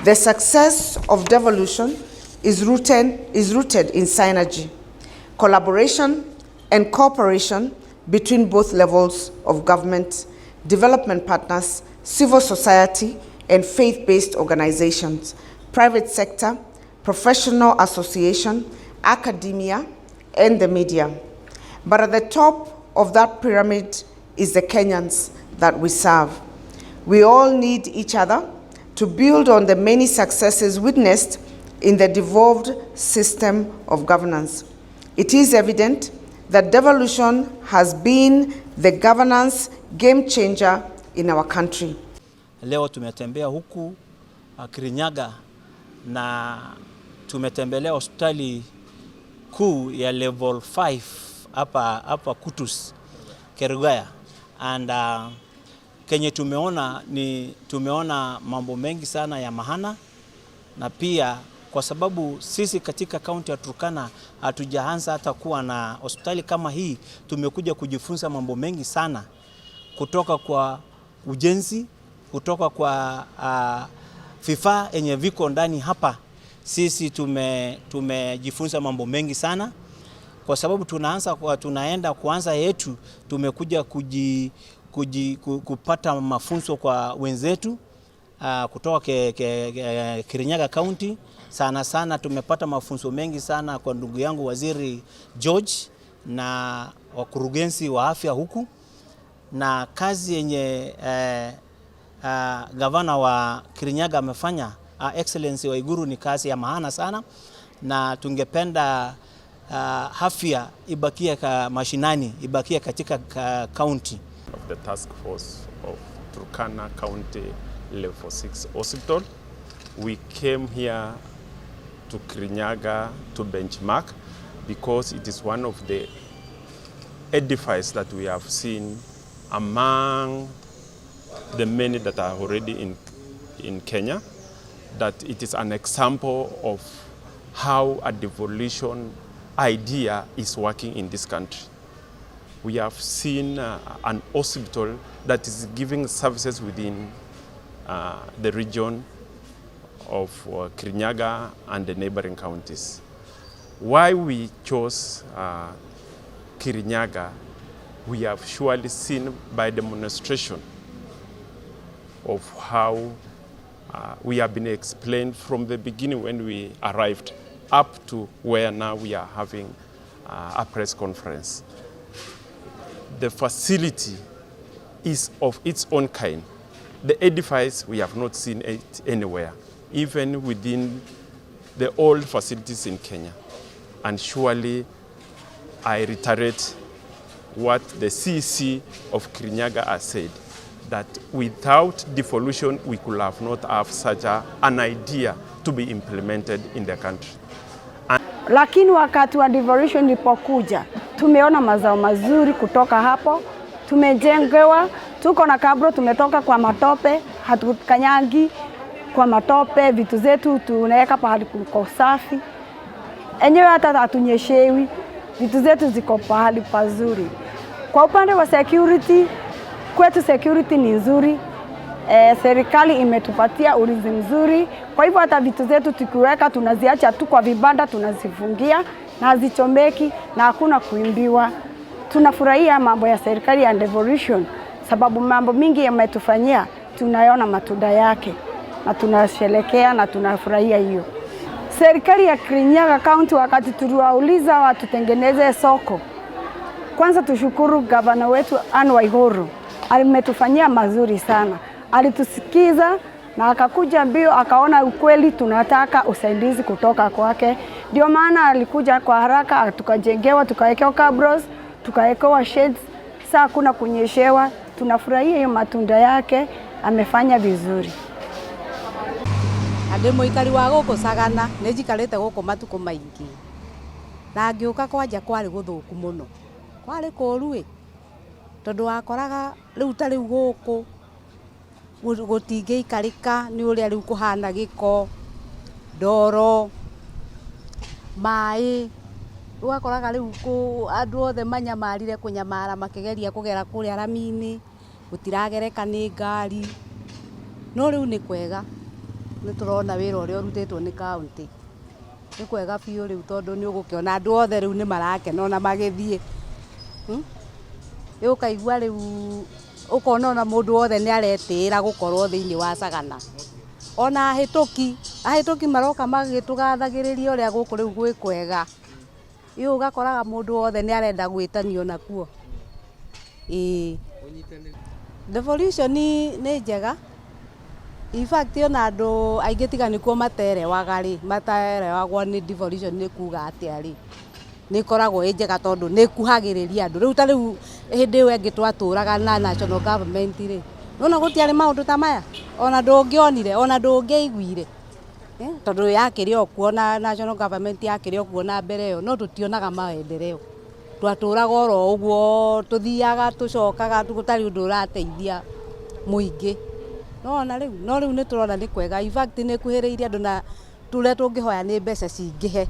The success of devolution is rooted in synergy, collaboration, and cooperation between both levels of government, development partners, civil society, and faith-based organizations, private sector, professional association, academia, and the media. But at the top of that pyramid is the Kenyans that we serve. We all need each other to build on the many successes witnessed in the devolved system of governance. It is evident that devolution has been the governance game changer in our country. Leo tumetembea huku Kirinyaga na tumetembelea hospitali kuu ya level 5 hapa Kutus, Kerugoya, and kenye tumeona ni tumeona mambo mengi sana ya maana, na pia kwa sababu sisi katika kaunti ya Turkana hatujaanza hata kuwa na hospitali kama hii, tumekuja kujifunza mambo mengi sana kutoka kwa ujenzi, kutoka kwa vifaa yenye viko ndani hapa. Sisi tumejifunza mambo mengi sana kwa sababu tunaenda kuanza yetu, tumekuja kupata mafunzo kwa wenzetu kutoka Kirinyaga County. Sana sana tumepata mafunzo mengi sana kwa ndugu yangu Waziri George na wakurugenzi wa afya huku, na kazi yenye gavana wa Kirinyaga amefanya, Excellency Waiguru, ni kazi ya maana sana, na tungependa afya ibakie ka mashinani, ibakie katika county. Of the task force of Turkana County Level 6 Hospital. We came here to Kirinyaga to benchmark because it is one of the edifices that we have seen among the many that are already in Kenya, that it is an example of how a devolution idea is working in this country. We have seen an hospital that is giving services within the region of Kirinyaga and the neighboring counties. Why we chose Kirinyaga, we have surely seen by demonstration of how we have been explained from the beginning when we arrived up to where now we are having a press conference. The facility is of its own kind. The edifice, we have not seen it anywhere, even within the old facilities in Kenya. And surely, I reiterate what the CEC of Kirinyaga has said, that without devolution, we could have not have such an idea to be implemented in the country. Lakini wakati wa devolution ilipokuja, tumeona mazao mazuri kutoka hapo. Tumejengewa, tuko na cabro, tumetoka kwa matope, hatukanyangi kwa matope, vitu zetu tunaweka pahali kuko safi. Enyewe hata hatunyeshewi, vitu zetu ziko pahali pazuri. Kwa upande wa security, kwetu security ni nzuri. Serikali imetupatia ulinzi mzuri, kwa hivyo hata vitu zetu tukiweka tunaziacha tu kwa vibanda, tunazifungia na hazichomeki na hakuna kuibiwa. Tunafurahia mambo ya serikali ya devolution, sababu mambo mingi yametufanyia, tunaona matunda yake na tunasherekea na tunafurahia hiyo. Serikali ya Kirinyaga County, wakati tuliwauliza watutengeneze soko, kwanza tushukuru gavana wetu Anne Waiguru, ametufanyia mazuri sana, alitusikiza na akakuja mbio, akaona ukweli tunataka usaidizi kutoka kwake. Ndio maana alikuja kwa haraka, tukajengewa, tukawekewa cabros, tukawekewa shades. Saa hakuna kunyeshewa, tunafurahia hiyo matunda yake, amefanya vizuri. Na ndĩ mũikari wa gũkũ Sagana, nĩ njikarĩte gũkũ matukũ maingĩ, na ngĩũka kwanja kwarĩ gũthũku mũno, kwarĩ kũũru ĩ, tondũ wakoraga rĩu ta rĩu gũkũ gũtingĩikarĩka nĩ ũrĩa rĩu kũhana gĩko, ndoro, maĩ, ũgakoraga rĩu andũ othe manyamarire kũnyamara makĩgeria kũgera kũrĩa rami-inĩ, gũtiragereka nĩ ngari, no rĩu nĩ kwega. Nĩ tũrona wĩra ũrĩa ũrutĩtwo nĩ kaũntĩ nĩ kwega biũ rĩu, tondũ nĩ ũgũkĩona andũ othe rĩu nĩ marakena ona magĩthiĩ. Rĩu ũkaigua rĩu ũkona ona mũndũ wothe nĩ aretĩĩra gũkorwo thĩinĩ wa Sagana. Ona ahĩtũki, ahĩtũki maroka magĩtũgathagĩrĩria ũrĩa gũkũ rĩu gwĩ kwega. Ĩ ũgakoraga mũndũ wothe nĩ arenda gwĩtanio nakuo. Ĩĩ. Devolution nĩ njega. In fact ona andũ aingĩ tiga nĩkuo materewaga rĩ, matarewagwo nĩ devolution nĩ kuga atĩa rĩ, nĩ ĩkoragwo ĩ njega tondũ nĩ ĩkuhagĩrĩria andũ. Rĩu ta rĩu hĩndĩ ĩyo ĩngĩ twatũraga na national government rĩ, nĩwona gũtiarĩ maũndũ ta maya, ona ndũngĩonire, ona ndũngĩaiguire, tondũ yakĩrĩ o kuo na national government yakĩrĩ o kuo na mbere ĩyo, no tũtionaga maendeleo. Twatũraga oro ũguo, tũthiaga tũcokaga gũtarĩ ũndũ ũrateithia mũingĩ. Nĩwona rĩu, no rĩu nĩ tũrona nĩ kwega. In fact nĩ ĩkuhĩrĩirie andũ na tũrĩa tũngĩhoya nĩ mbeca cingĩhe.